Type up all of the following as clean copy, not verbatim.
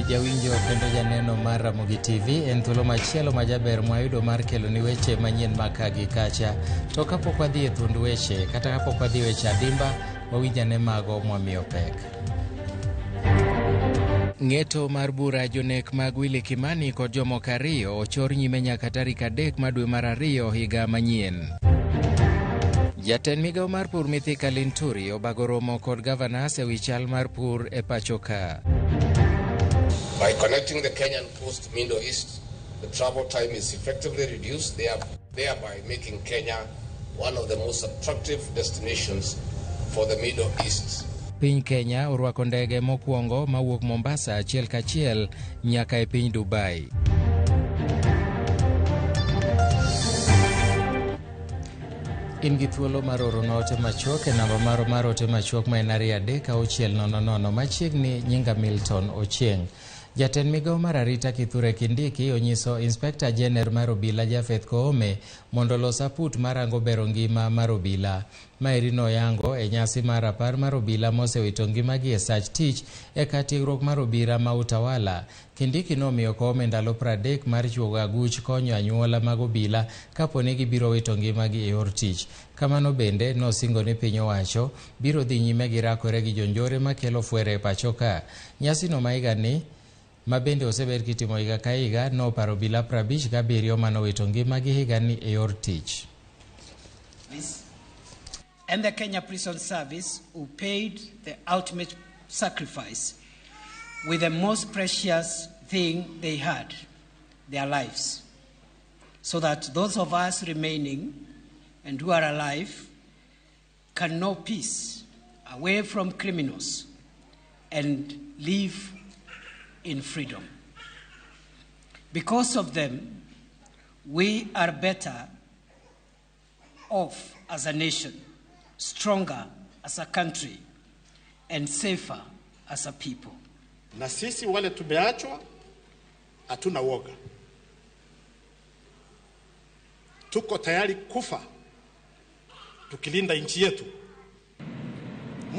Jawinjo kendo janeno mar Ramogi TV en thuolo machielo majaber mwayudo mar keloni weche manyien ma ka gi kacha. To kapok wadhi e thund weche kata kapok wadhi e weche adimba, wawinj ane mago mwamiyo pek. Ng'eto mar bura jonek mag Willy Kimani kod jomoko ariyo ochor nyime nyaka tarik 3 mar dwe mar 2 higa manyien. Jatend migawo mar pur Mithika Linturi obago romo kod gavanas e wi chal mar pur e pacho ka. By connecting the Kenyan coast to Middle East, the travel time is effectively reduced, thereby making Kenya one of the most attractive destinations for the Middle East. Piny Kenya orwako ndege mokwongo mawuok Mombasa achiel kachiel nyaka e piny Dubai. In gi thuolo mar oro ote machuok e namba mar ote machuok ma en 23600 machiegni nyinga Milton Ochieng. Jatend migawo mar arita Kithure Kindiki onyiso Inspector General mar obila Japheth Koome mondo olos aput marango bero ngima mar obila. Maeri noyango e nyasi mar rapar mar obila mosewito ngimagi e sach tich e kar tiegruok mar obila ma Utawala. Kindiki nomiyo Koome ndalo 30 mar chuogo aguch konyo anyuola mag obila kapo ni gibiro wito ngimagi e yor tich. Kamano bende nosingo ni piny owacho biro dhi nyime gi rakore gi jonjore makelo fwere e pacho ka. Nyasino ma higani ma bende osebed kitimo higa ka higa noparo obila 57 manowito ngimagi higani e yor tich. And the Kenya Prison Service, who paid the ultimate sacrifice with the most precious thing they had, their lives, so that those of us remaining and who are alive can know peace away from criminals and live in freedom. Because of them, we are better off as a nation, stronger as a country, and safer as a people. Na sisi wale tumeachwa hatuna woga. Tuko tayari kufa tukilinda nchi yetu.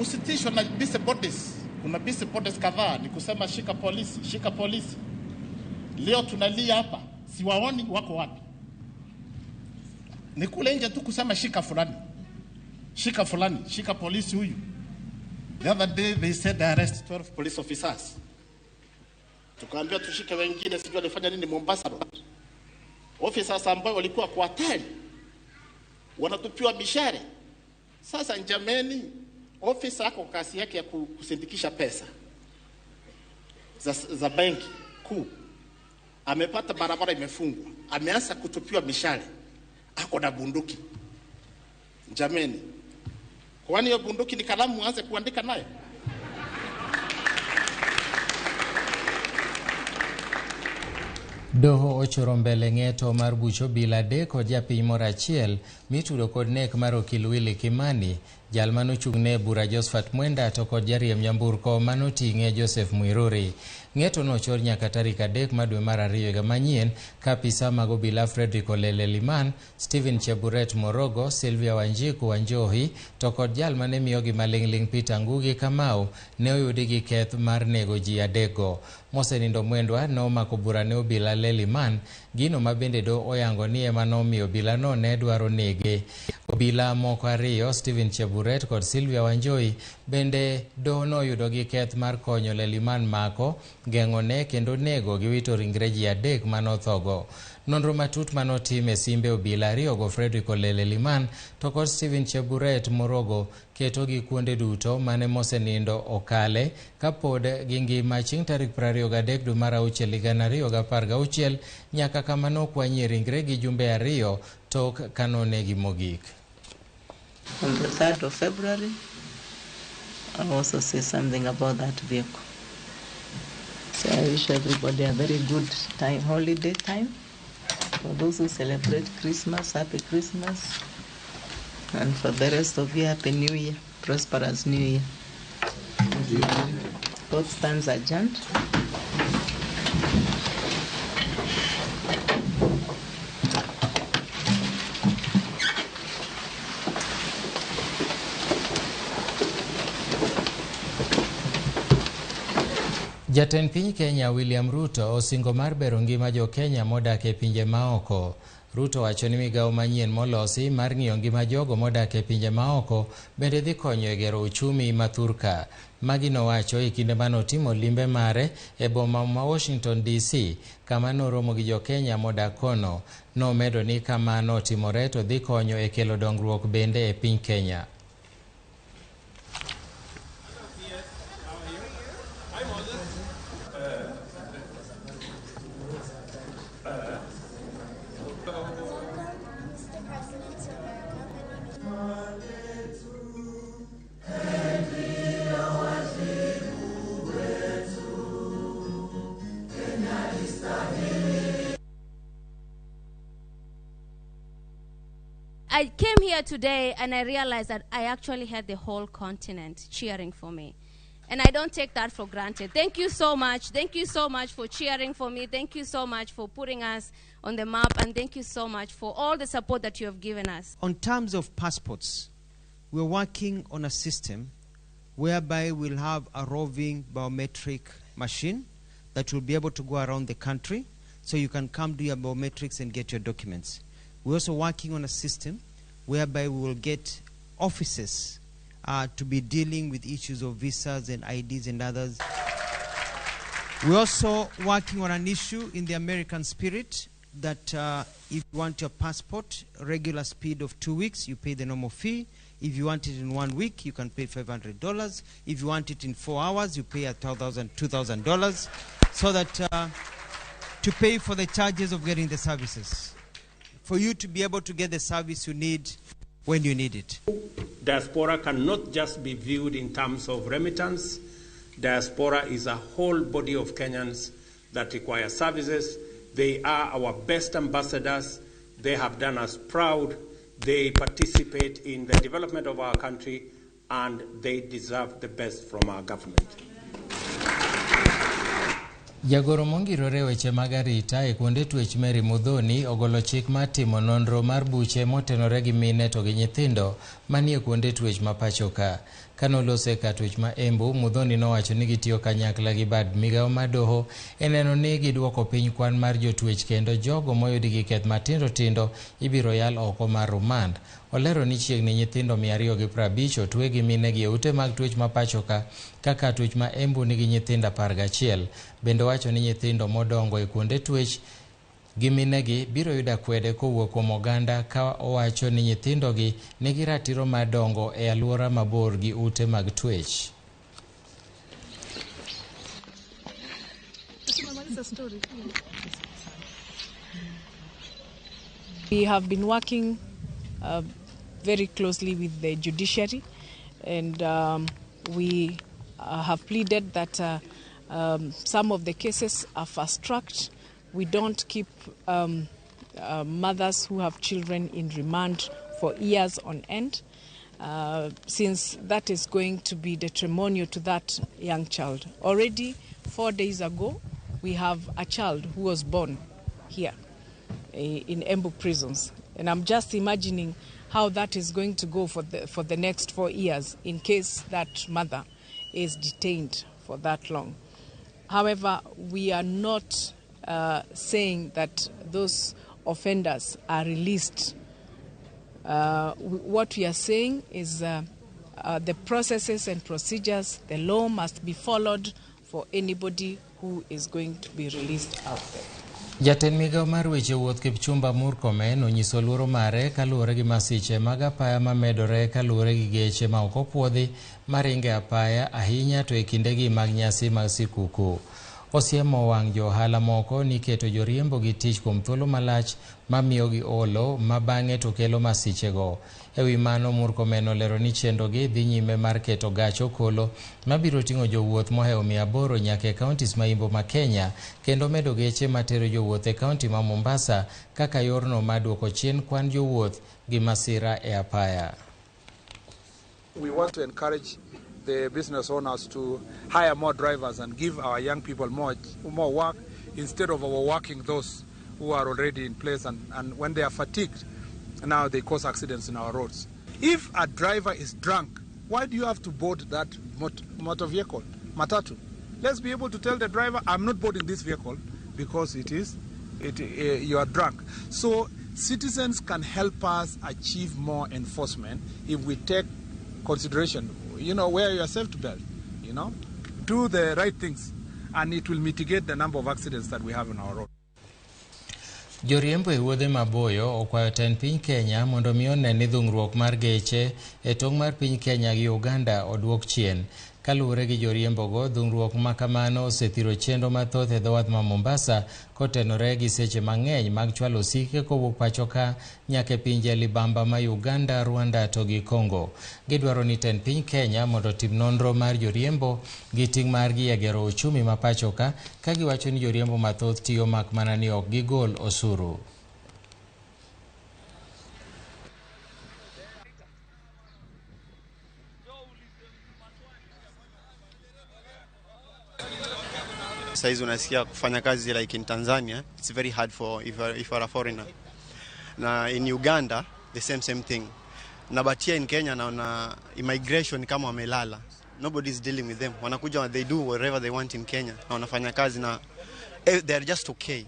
Msitishwe na busy bodies. Kuna busy bodies kadhaa ni kusema shika polisi, shika polisi. Leo tunalia hapa, siwaoni wako wapi. Ni kule nje tu kusema shika fulani. Shika fulani, shika polisi huyu. The other day they said they arrest 12 police officers. Tukaambia tushike wengine, sijui walifanya nini Mombasa Road. Officers ambao walikuwa kwa hatari wanatupiwa mishare. Sasa njameni, officer ako kazi yake ya kusindikisha pesa za benki kuu. Amepata barabara imefungwa, ameanza kutupiwa mishale, ako na bunduki. Njameni, kwani hiyo bunduki ni kalamu aanze kuandika nayo? Doho ochoro mbele ng'eto mar buch obila 3 kod japiny moro achiel mitudo kod nek mar okil Willy Kimani, jal manochung'ne bura Josephat Mwenda to kod jariemb nyamburko manoting'e Joseph Muiruri. Ng'eto nochor nyaka tarik 3 mar dwe mar 2 higa manyien ka apisa mag obila Frederick Olele Liman, Stephen Cheburet Morogo, Sylvia Wanjiku Wanjohi to kod jal mane miyogi maling'ling' Peter Ngugi Kamau ne oyudi gi keth mar nego ji 3 go. Mosenindo Mwendwa nomako bura ne obila Leliman, gino ma bende do oyango ni ema nomiyo obila no ne dwaro nege. Obila moko 2, Stephen Cheburet kod Sylvia Wanjohi, bende doho noyudo gi keth mar konyo Leliman mako, geng'one kendo nego gi wito ringre ji 3 manothogo. Nonro matut manotim e simbe obila 2 go Frederick Olele Liman to kod Stephen Cheburet Morogo keto gi kuonde duto mane mosenindo okale kapod gingima chieng' tarik 23 dwe mar 6 2016 nyaka kama nokwanyie ringre gi jumbe 2 tok kanonegi mogik. On the 3rd of February, I also say something about that vehicle. So I wish everybody a very good time, holiday time. For those who celebrate Christmas, happy Christmas. And for the rest of you, happy New Year, prosperous New Year. Court stands adjourned. Jatend piny Kenya William Ruto osingo mar bero ngima jo Kenya modak e pinje maoko. Ruto wacho ni migawo manyien molosi mar ng'iyo ngima jogo modak e pinje maoko bende dhi konyo e gero uchumi ma thurka. Magi nowacho e kinde manotimo limbe mare e boma ma Washington DC kama noromo gi jo Kenya modak kono. Nomedo ni kamano otimore to dhi konyo e kelo dongruok bende e piny Kenya. I came here today and I realized that I actually had the whole continent cheering for me. And I don't take that for granted. Thank you so much. Thank you so much for cheering for me. Thank you so much for putting us on the map. And thank you so much for all the support that you have given us. On terms of passports, we're working on a system whereby we'll have a roving biometric machine that will be able to go around the country so you can come do your biometrics and get your documents. We're also working on a system whereby we will get offices to be dealing with issues of visas and IDs and others. We're also working on an issue in the American spirit that if you want your passport, regular speed of 2 weeks, you pay the normal fee. If you want it in 1 week, you can pay $500. If you want it in 4 hours, you pay $1,000, $2,000, so that to pay for the charges of getting the services, for you to be able to get the service you need when you need it. Diaspora cannot just be viewed in terms of remittance. Diaspora is a whole body of Kenyans that require services. They are our best ambassadors. They have done us proud. They participate in the development of our country, and they deserve the best from our government. Jagoro mongirore weche mag arita e kuonde twech Mary Muthoni ogolo chik mar timo nonro mar buche motenore gi mine to gi nyithindo manie kuonde twech ma pacho ka. Kanolose ka twech ma Embu, Muthoni nowacho ni gitiyo kanyakla gi bad migawo mar doho e neno ni giduoko piny kwan mar jotwech kendo jogo moyudi gi keth matindo tindo ibiro yal oko mar rumand. Olero ni chiegni nyithindo 250 otwe gi minegi e ute mag twech ma pacho ka, kaka twech ma Embu nigi nyithindo 11. Bende wacho ni nyithindo modongo e kuonde twech gi minegi biro yudo akwede kowuok kuom oganda, ka owacho ni nyithindogi nigi ratiro mar dongo e alwora mabor gi ute mag twech. We have been working very closely with the judiciary, and we have pleaded that some of the cases are fast-tracked. We don't keep mothers who have children in remand for years on end, since that is going to be detrimental to that young child. Already 4 days ago, we have a child who was born here in Embu prisons. And I'm just imagining how that is going to go for the next 4 years in case that mother is detained for that long. However, we are not saying that those offenders are released. What we are saying is the processes and procedures, the law must be followed for anybody who is going to be released out there. Jatend migawo mar weche wuoth Kipchumba Murkomen onyiso luoro mare kaluwore gi masiche mag apaya mamedore kaluwore gi geche ma ok opuodhi maringo e apaya ahinya to e kindegi mag nyasi mag sikuku. Osiemo wang' jo ohala moko ni keto joriembo gi tich kuom thuolo malach mamiyogi olo ma bang'e to kelo masichego. E wi mano, Murkomen olero ni chenrogi dhi nyime mar keto gach okolo mabiro ting'o jowuoth mohewo 800 nyaka e kauntis ma imbo ma Kenya, kendo medo geche matero jowuoth e kaunti ma Mombasa kaka yorno mar duoko chien kwan jowuoth gi masira e apaya. We want to encourage the business owners to hire more drivers and give our young people more work instead of overworking those who are already in place, and when they are fatigued, now they cause accidents in our roads. If a driver is drunk, why do you have to board that motor vehicle, matatu? Let's be able to tell the driver, I'm not boarding this vehicle because you are drunk. So citizens can help us achieve more enforcement if we take consideration, you know, wear your safety belt, you know, do the right things, and it will mitigate the number of accidents that we have on our road. Joriembo e wuodhe maboyo okwayo tend piny Kenya mondo mi one ni dhung'ruok mar geche e tong' mar piny Kenya gi Uganda oduok chien. Kaluwore gi joriembogo, dhung'ruok ma kamano osethiro chenro mathoth e dho wath ma Mombasa kotenore gi seche mang'eny mag chwalo osike kowuok pacho ka nyaka e pinje libamba ma Uganda, Rwanda to gi Congo. Gidwaro ni tend piny Kenya mondo otim nonro mar joriembo gi ting' margi e gero uchumi ma pacho ka, ka giwacho ni joriembo mathoth tiyo mak mana ni ok gigol osuru. Saizi unasikia kufanya kazi like in Tanzania, it's very hard for if you are a foreigner. Na in Uganda, the same thing. Na but here in Kenya naona immigration kama wamelala. Nobody is dealing with them. Wanakuja, they do whatever they want in Kenya. Na wanafanya kazi na they are just okay.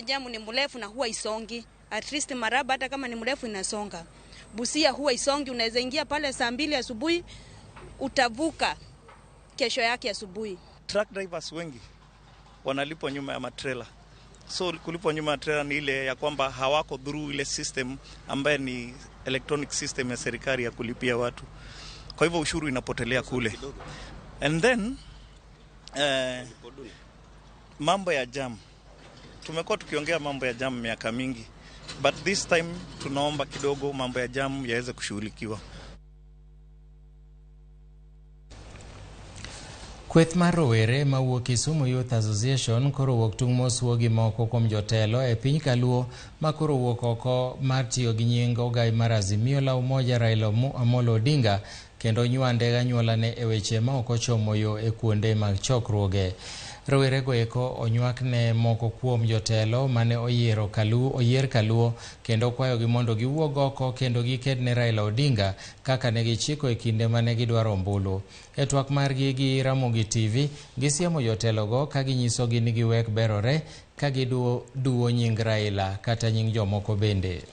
Jamu ni mrefu na huwa isongi. At least Maraba hata kama ni mrefu inasonga. Busia huwa isongi, unaweza ingia pale saa 2 asubuhi utavuka kesho yake asubuhi. Truck drivers wengi wanalipwa nyuma ya matrela. So kulipwa nyuma ya trailer ni ile ya kwamba hawako through ile system ambaye ni electronic system ya serikali ya kulipia watu. Kwa hivyo ushuru inapotelea kule. And then mambo ya jam. Tumekuwa tukiongea mambo ya jam miaka mingi, but this time tunaomba kidogo mambo ya jam yaweze kushughulikiwa. Kweth mar rowere mawuok Kisumu Youth Association koro wuok tung' mosuo gi moko kuom jotelo e piny Kaluo ma koro wuok oko mar tiyo gi nying ogai mar Azimio la Umoja Raila Amolo Odinga kendo nywande ganyuolane e weche ma ok ochomo yo e kuonde mag chokruoge. Rowerego eko onywak ne moko kuom jotelo mane oyier Kaluo kendo kwayogi mondo giwuog oko kendo giked ne Raila Odinga kaka ne gichiko e kinde mane gidwaro ombulu. E twak margi gi Ramogi TV, gisiemo jotelogo ka ginyisogi ni giwek berore ka giduwo nying Raila kata nying jomoko bende.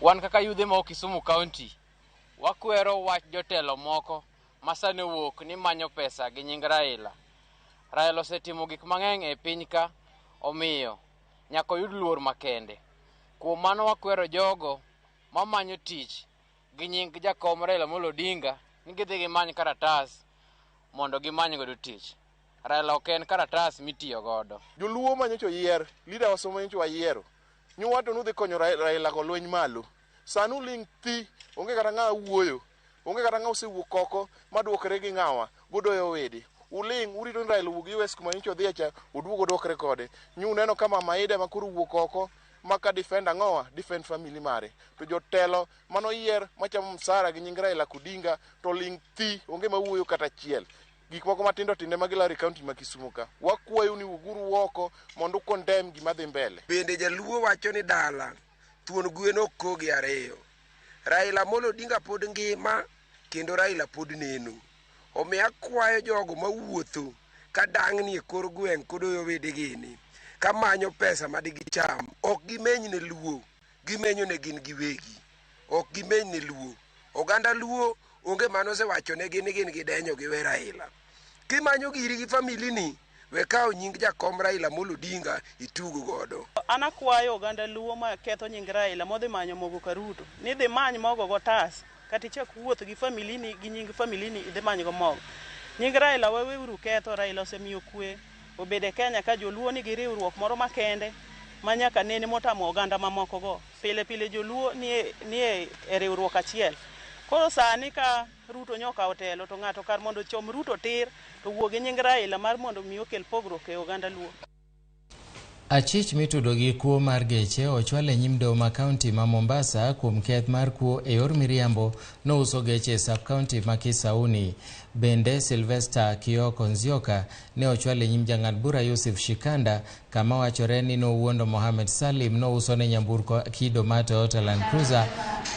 Wan kaka yudhe ma Kisumu County wakwero wach jotelo moko masane wuok ni manyo pesa gi nying Raila. Raila osetimo gik mang'eny e piny ka, omiyo nyaka oyud luor makende. Kuom mano wakwero jogo mamanyo tich gi nying jakom Raila Amolo Odinga ni gidhi gimany karatas mondo gimany godo tich. Raila ok en karatas mitiyo godo. Joluo manyocha oyier, leader wasomo nyocha wayiero. Nyuwato nudhi konyo Raila go lweny malo. Sani uling' thi, onge kata ng'a wuoyo, onge kata ng'a osewuok oko maduokre gi ng'awa, godoyo wede. Uling' urito ni Raila owuog US kuma nyocha odhiye cha, oduog oduokre kode. Nyu uneno ka Mama Ida ma koro owuok oko maka defend ang'owa, defend family mare. To jotelo manoyier machamo msara gi nying Raila Odinga to ling' thi, onge mawuoyo kata achiel. Gik moko matindo tindo ma gilaro e county ma Kisumu ka. Wakwayo ni wuoguru oko mondo ukondem gima dhi mbele. Bende jaluo wacho ni dala thuon gwen ok kogi ariyo. Raila Amolo Odinga pod ngima kendo Raila pod neno. Omiyo akwayo jogo mawuotho ka dang'ni e kor gweng' kodoyo wedegini kamanyo pesa madigicham, ok gimeny ne luo, gimenyo ne gin giwegi. Ok gimeny ne luo. Oganda luo onge mano osewachonegi ni gin gidenyo giwe Raila. Kimanyo giri gi famili ni, we kawo nying jakom Raila Amolo Odinga itugo godo. An akwayo oganda luo ma ketho nying Raila modhi manyo mogo ka Ruto ni dhi many mogo gotas kata ichak wuoth gi famili ni gi nying famili ni idhi many go mogo. Nying Raila waweuru ketho. Raila osemiyo kwe obedo e Kenya ka joluo nigi riwruok moro makende ma nyaka nene motamo oganda mamoko go. Pile pile joluo nie e riwruok achiel. Koro sani ka Ruto nyoka otelo to ng'ato kar mondo ochom Ruto tir to wuo gi nying Raila mar mondo mi okel pogruok e oganda luo. Achich mitudo gi kuo mar geche ochwal e nyim doho ma kaunti ma Mombasa kuom keth mar kuo e yor miriambo nouso geche e sub-county ma Kisauni. Bende Sylvester Kioko Nzioka ne ochwal e nyim jang'ad bura Yusuf Shikanda kama wachore ni nowuondo Mohamed Salim nousone nyamburko kido mar Toyota Land Cruiser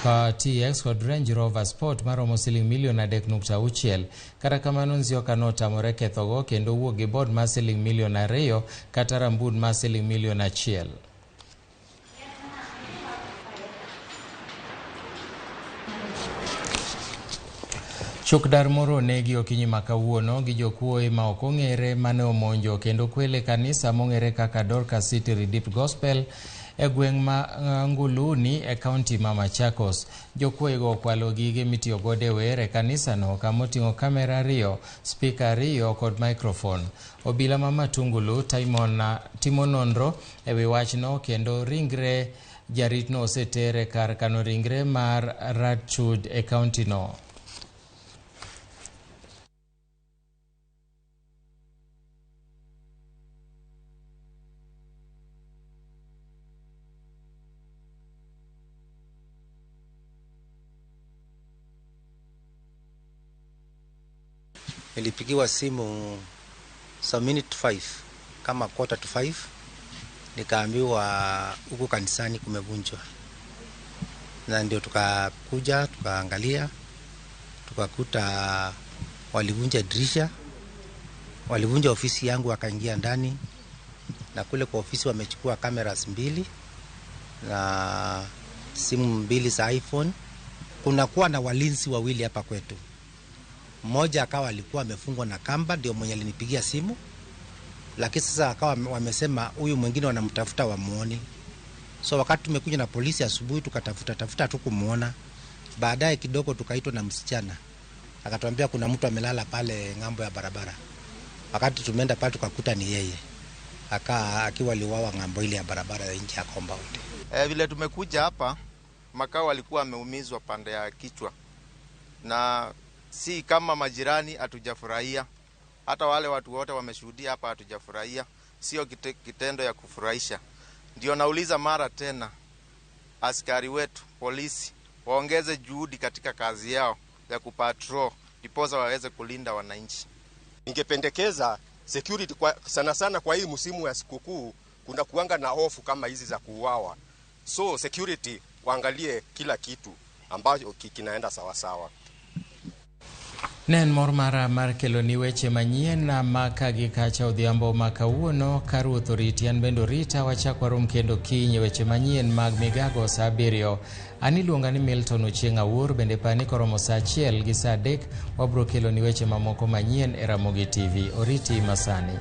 ka TX kod Range Rover Sport maromo siling milion 3.6. Kata kamano Nzioka notamore kethogo kendo wuok gi bod mar siling milion 2 kata rambun mar siling milion 1. Chuk dar moro onegi okinyi ma kawuono gi jokuoye ma ok ong'ere mane omonjo kendo kwele kanisa mong'ere kaka Dorcas City Redeemed Gospel e gweng' ma Nguluni e kaunti ma Machakos. Jokuoyego okwalo gige mitiyo godo e wer e kanisano kama oting'o kamera 2, spika 2 kod microphone. Obila ma Matungulu timo nonro e wi wachno kendo ringre jaritno oseter e kar kano ringre mar Ratchud e kaunti no. Nilipigiwa simu some minute 5 kama 4:45, nikaambiwa huku kanisani kumevunjwa, na ndio tukakuja tukaangalia, tukakuta walivunja dirisha, walivunja ofisi yangu wakaingia ndani, na kule kwa ofisi wamechukua cameras 2 na simu 2 za iPhone. Kuna kuwa na walinzi wawili hapa kwetu. Mmoja akawa alikuwa amefungwa na kamba, ndio mwenye alinipigia simu, lakini sasa akawa wamesema huyu mwingine wanamtafuta wamuone. So wakati tumekuja na polisi asubuhi tukatafuta tafuta tukumuona. Baadaye kidogo tukaitwa na msichana, akatuambia kuna mtu amelala pale ng'ambo ya barabara. Wakati tumeenda pale tukakuta ni yeye, akaa akiwa aliuawa ng'ambo ile ya barabara ya nje ya compound. Vile tumekuja hapa, Makau alikuwa ameumizwa pande ya kichwa, na si kama majirani hatujafurahia, hata wale watu wote wameshuhudia hapa hatujafurahia. Sio kitendo ya kufurahisha. Ndio nauliza mara tena, askari wetu polisi waongeze juhudi katika kazi yao ya kupatrol, ndiposa waweze kulinda wananchi. Ningependekeza security sana sana kwa hii msimu ya sikukuu kuna kuanga na hofu kama hizi za kuuawa. So security waangalie kila kitu ambacho kinaenda sawa sawa. Ne en mor mara mar keloni weche manyien maka gi kacha odhiambo ma kawuono ka ruoth oriti an bende orita wachak warom kendo kiny e weche manyien mag migago saa 7. An iluonga ni Milton Ochieng' Awuor, bende pani koromo saa 1 gi saa 3 wabro keloni weche mamoko manyien e Ramogi TV. Oriti masani.